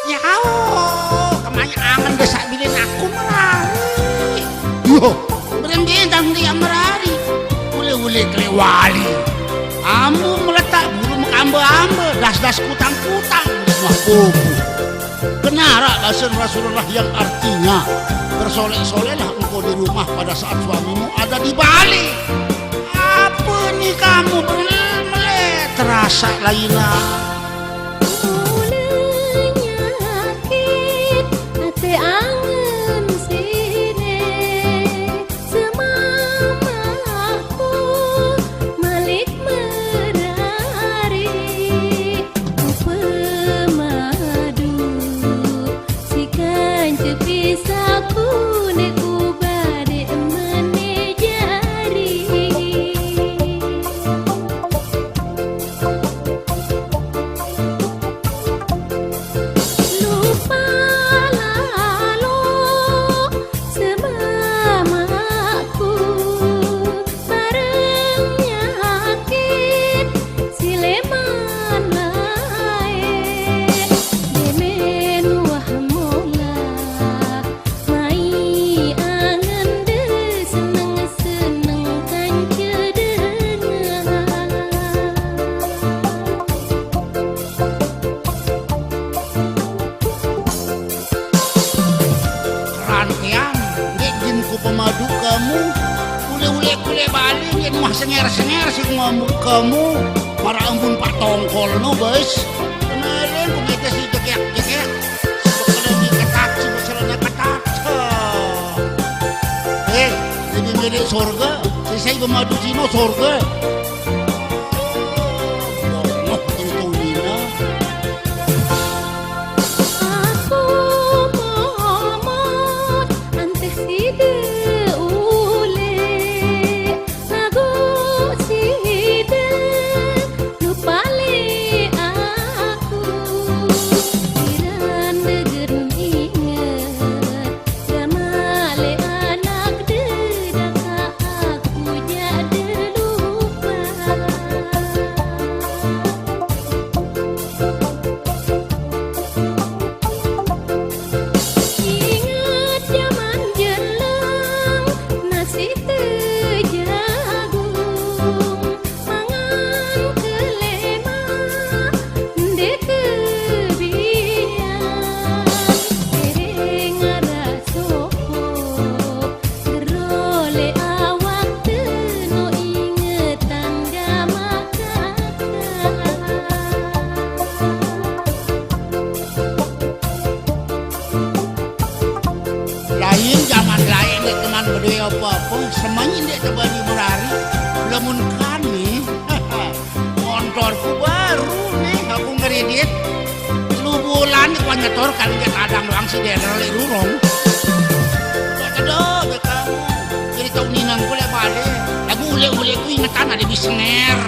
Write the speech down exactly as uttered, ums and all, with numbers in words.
Yao, kemanya angen desa bilin aku merari. Yo, berembe dang dia merari. Ule-ule kele wali. Ambu meletak bulu mekamba-amba, das-das kutang-kutang, mah kubu. Kenara basen Rasulullah yang artinya, "Bersoleh-solehlah engkau di rumah pada saat suamimu ada di balik." Apa ni kamu bengel-melet, terasa lainlah. Ulun nyakit ate angen sine, semamaku malik merari. Upamadu sikan cepisaku ne kubade menejari. Lupa lalo semamaku bareng nyakit sileman lae. Demen wah mola mai angen de seneng-seneng kance dengah. Rantian, nggih gin ku pemadu kamu. Ule-ule kule Bali nggih mah senger-senger sing ngomong kamu. Para ampun patongkol no, guys. Kenalin ku kita si jegek-jegek. Si bekeleni ketak, si becelana ketak. Eh, jadi milik surga, si saya pemadu Cino surga. Bongok itu Nina. Aku momot antih sida ule, lagu sida lupa le aku. Kiran degen inget, gamak le anak dedaka aku jak delupa. Inget jaman jeleng, nasi teh jagung, mangan kelema, ende kebian, kereng arah soko. Gerole awak teno ingetan gamak kakak. Lain jaman lain dek teman gede apa-apa, semuanya dek terbagi merari. Lamun kami, montorku baru nih, aku ngeridit. Lu bulan ku nyetor kan ke kadang doang si dealer le rurung. Kada be kamu. Jadi tahu ninang ku le balik. Lagu ule-ule ku ingetan ada di senger.